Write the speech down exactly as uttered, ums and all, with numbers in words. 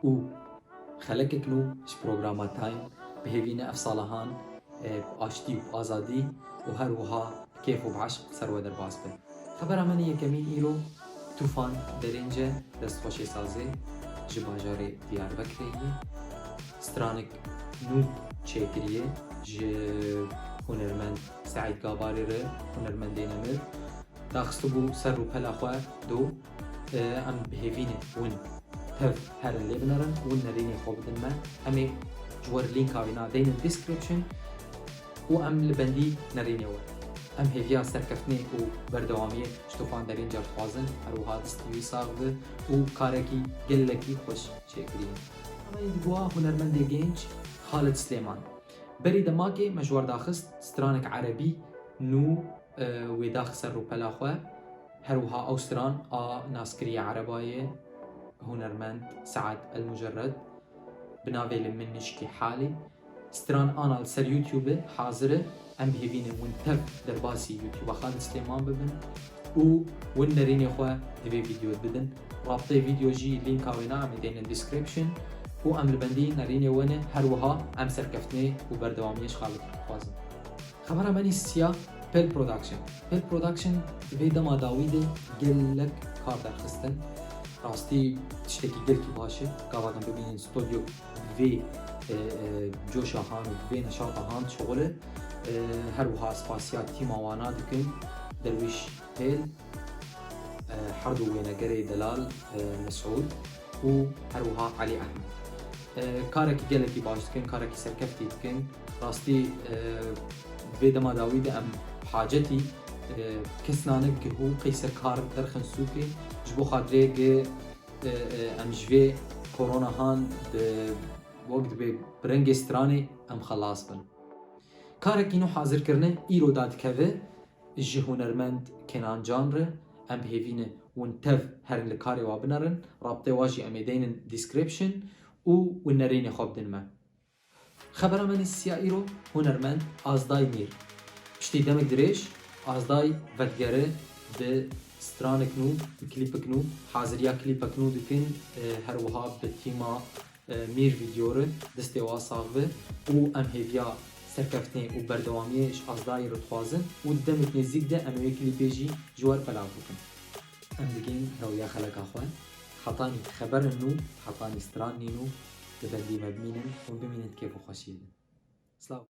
û xelekek nû ji programa Time bi hêvî ne ev sala han, e, bi aştî û bi azadî û her wiha bi kêf û bi eşq ser we derbas be. Xebera me yekemîn îro Tufan Derênce, destxweşê sazê ji bajarê Diyarbekirê ye. Stranek nû çêkiriye ji hunermend Seîd Gabarî re, hunermendê nemir. Daxistibû ser rûpela xwe do, e, em bi hêvî ne win tev herin lê binerin, win nerînê xwe bidin me. Em ê ji we re lînka wê na deynin description û em li bendî nerînê we. Em hêviya serkeftinê û berdewamiyê ji Tufan Derînce dixwazin, her wiha destî wî sax be û karekî gelekî xweş çêkiriye. Ew ê dibûa hunermendê genç Xalid Silêman. Berî demakê me ji we re daxist stranek erebî nû, e, wê dax ser rûpela xwe. Her wiha ew stran a naskirî erebayê hunermend Sead El Mucerred bi navê Li Min Nişkî Halî. Stran ana li ser YouTube hazir e. Em bi hêvî ne win tev derbasî YouTube-a Xalid Silêman bibin û win nerînê xwe di vê vîdeo bidin. Rabtê vîdeo jî lînka wê na em ê deynin description û em li bendî nerînê we ne, her wiha em serkeftinê û berdewamiyê ji Xalid dixwazin. Xebera me nî siya Pel Production. Pel Production di vê dema dawî de gelek kar derxistin. Rastî tiştekî gelkî baş e. Gava din bibînin stodyo bi vê, e, e, coşa han û bi vê neşata han şixul e. E, her wiha spasiya tîma wana dikin. Derwîş Pel, e, her du wênegerê delal, e, Mesûd û her wiha Elî Ehmed. E, karekî gelekî baş dikin, karekî serkeftî dikin. Rastî, e, vê dema dawî de em hacetî, e, kesnane gi hû qeyse kar derxin sûkê, ji bo xatirê gi, e, e, em ji vê korona han bi, wek dibê bi rengê stranê em xelas bin. Karekî nû hazir kirine îro dadikeve ji hunermend Kenan Can re, em bi hêvî ne win tev herin li karê wa binerin, rabtê wa jî em ê deynin description û win nerînê xwe bidin me. Xebera me nî siya îro hunermend Azday Mîr. Piştî demek dirêj Azday vedigere bi stranek nû, bi klîpek nû, haziriya klîpek nû dikin, e, her wiha bi tîma, e, Mîr Vîdeo re destê wa sax be û em hêviya serkeftinê û berdewamiyê ji Azdayî re dixwazin û di demek nêzîk de em ê wê klîpê jî ji we re belav bikin. Em digihên rewiya xeleka xwe. Hetanî xeberin nû, hetanî stran nîn û li bendî me bimînin û bimînin di kêf û xweşiyê de. Silav.